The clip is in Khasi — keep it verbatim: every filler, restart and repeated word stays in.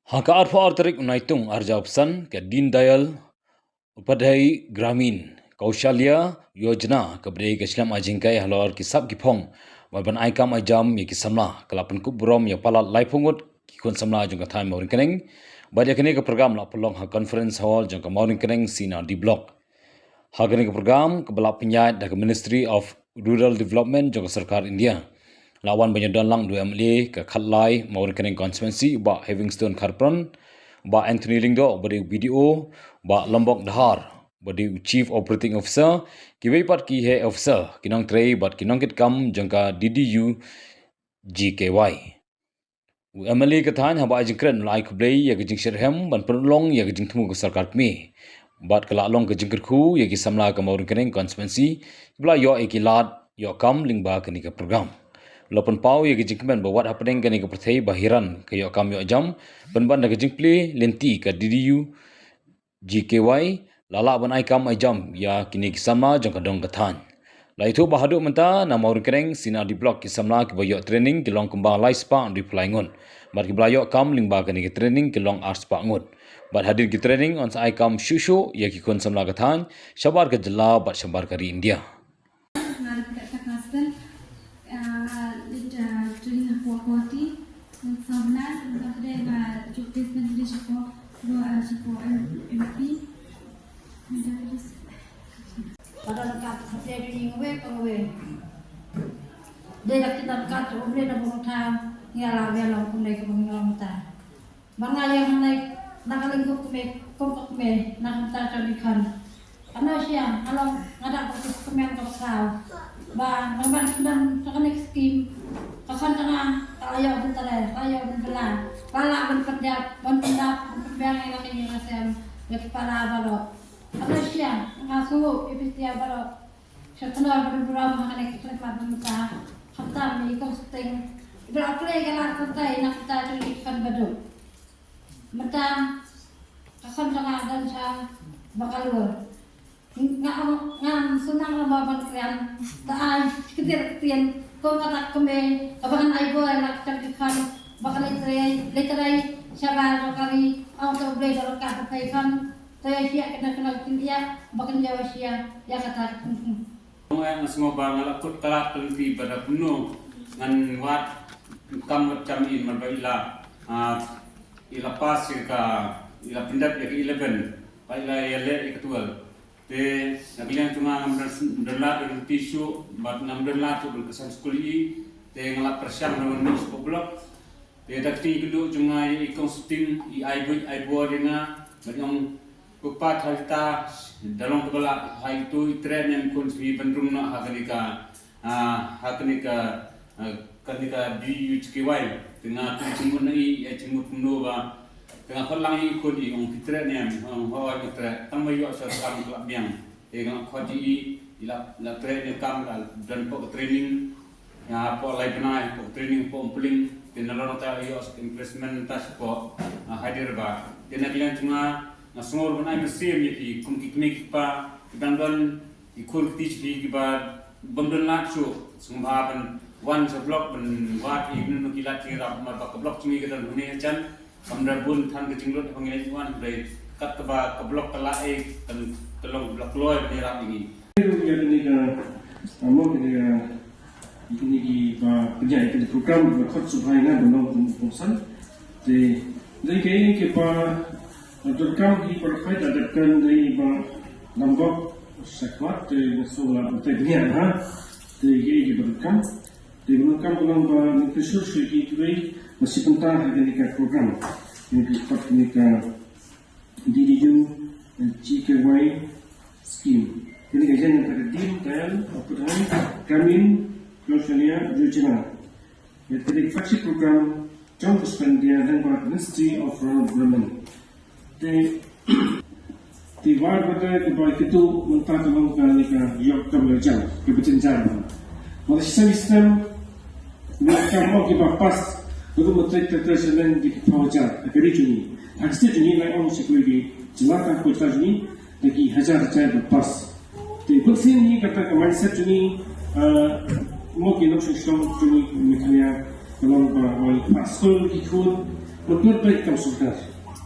Ha ka arphew ar tarik u Naitung arhajar arphew san, ka Deen Dayal Upadhyay Gramin Kaushalya Yojana kaba dei ka shlem ai jinghikai halor ki sap ki phong bad ban ai kam ai jam ïa ki samla ka la pynkup burom ïa palat laiphew ngut ki khun samla jong ka thaiñ Mawryngkneng. Bad ïa kane ka program la pynlong ha Conference Hall jong ka Mawryngkneng C and RD Block. Ha kane ka program kaba la pynïaid da ka Ministry of Rural Development jong ka Sorkar India, la wan ban ïadon lang da u MLA ka khatlai Mawryngkneng Constituency, Bah Heavingstone Kharpran, Bah Anthony Lyngdoh ba dei u BDO, Bah Lombok Dhar ba dei u Chief Operating Officer, kiwei pat ki heh officer, ki nongtrei bad ki nongkitkam jong ka DDU-GKY. U MLA ka thaiñ haba ai jingkren u la ai khublei ïa ka jingshitrhem ban pynlong ïa ka jingthmu ka sorkar kmie. Bad ka la long ka jingkyrkhu ïa ki samla ka Mawryngkneng Constituency kiba la ïoh ïa ki lad ïoh kam lyngba kane ka program. U la pynpaw ïa ka jingkmen ba wat hapdeng kane ka pyrthei ba hiran ka ïoh kam ïoh jam, pynban da ka jingplie lynti ka DDU-GKY, la lah ban ai kam ai jam ïa kine ki samla jong ka dong ka thaiñ. La ïathuh ba haduh mynta na Mawryngkneng C and RD Block ki samla kiba ïoh training ki long kumba lai spah hynriewphew lai ngut. Bad kiba la ïoh kam lyngba kane ka training ki long ar spah ngut. Bad hadien ki training yn sa ai kam shuh shuh ïa ki khun samla ka thaiñ shabar ka jylla bad shabar ka ri India. Nga dei ka Kasta Kasten, ah, dei, ah, training hapoh Guwahati. Ngan sngewbha, ngan sngewbha juk placement dei shapoh, shapoh, ah, shapoh M-, MP. Ngan sngewbha. Pada ka kata kawei pa kawei. Dei da kita ka kata kawei da bong ta, ngi la wei long kumne ka bong long ta. Ba nga ïa hangne na ka lyngngoh kmie, kum ka kmie, na ka bynta jong ki khun. Ano sha, nga long nga da ka kmie ka khraw. Ba nga ban kyndan ka kane ka skim. Ka khun ka nga, ka la ïoh ban trei, ka la ïoh ban bela. Ba la ban pyndap, ban pyndap, ban pynbiang ïa la ka ïing la sem, ïa ki para baroh. Ano sha, nga sngew ïa phi baroh. Sha tnor ba dum burom ha kane ka khyllipmat ba mynta. Khamtam ïa i kong Sting. I ba la plie ka lad kyntai na kata jong i khun ba duk. Mynta ka khun jong nga don sha Bangalore. Nga ong ngam sngewthuh lem ba ban kren. Ta ai ktien ktien kum kata kmie kaba ngan ai bor ïa la ka jong ki khun ba kan leit trei, leit trei shabar jong ka ri. Ong to U Blei da ka pyrthei khun. Te ïa shia kane kane kin ïa ba kin ïa shia ïa kata ka pun. Nga sngewbha nga la kut ka lad ka lynti ba da kumno ngan wad kam wat kam in mar ba i la, ah, i la pass ïa ka, i la pyndep ïa ka eleven ba i la ïa leh ïa ka twelve. Te na ka liang jong nga ngam don lad ka lynti shuh bad ngam don lad shuh ban kyrsan skul ïa i. Te nga la pyrshang na wan mih sha block. Te da ka jingkynduh jong nga ïa i kong Sting i ai buit ai bor ïa nga. Bad ong ko pa, thaw ita da long kaba lah, ha ito i treh ne em khun sngewbha ban rung noh ha kane ka, ah, ha kane ka, ah, kane ka DDU-GKY. Te nga kylli jingmut na i, ïa jingmut kumno ba te nga khot lang ïa i khun, i ong phi treh ne em, ong hooid nga treh. Tang ba ïoh sha kam ka la biang. Te nga khot ïa i, i la, la treh ne kam, la don hapoh ka training. Ïa hapoh lai bnai, hapoh training, hapoh Umpling. Te nalor nangta ïoh sa ka emplacement nangta shapoh, ah, Hyderabad. Te na ka liang jong nga, nga sngew ruh ban ai mynsiem ïa phi kum ki kmie ki kpa ki dang don ki khun ki kti jong phi kiba bym don lad shuh. Sngewbha ban wan sha block ban wad ïa kino kino ki lad jingïarap, namar ba ka block jong ngi ka don hangne hajan. Kam da bun than ka jinglut ba ngi leit wan, hynrei kat kaba ka block ka lah, eh, kan ka long block kloi ban ïarap ïa ngi. Ïa kane ka, ah, mo kane ka, ïa kane kiba pynïaid ïa kane ka program ba khot sngewbha ïa nga ban long kum u kongsan. Te dei kaei kaei ba donkam hi baroh kawei, da dep kren dei ba Lombok Shakhmat, te nga sngew la batai bniah ha. Te kaei kaei ba donkam. Te nga donkam ka long ba ngin pynshlur sha kiwei ba sngewbha ha kane ka program. Kane ka, kane ka DDU-GKY scheme. Kane ka ïa kata ka Deen Dayal Upadhyay Gramin Kaushalya Yojana. Kane ka flagship program jong ka sorkar India lyngba ka Ministry of Rural Development. Te, te war bad kaba kito mynta ka long kane ka ïoh kam la jam, kaba jynjar. Wat la shisnem shisnem ïoh kam, oh, kiba pass, kito mynta ka, ka shisnem ki phew hajar ha ka ri jong ngi. Ha ka state jong ngi, ngan ong sha kiwei ki jylla, ka hapoh jylla jong ngi da ki hajar hajar ba pass. Te bun sien hi kata ka mindset jong ngi, ah, mo ki nongshong shnong jong ngi Meghalaya, ka long ba oi pass skul ki khun, Mynta peit kam sngewtynnat.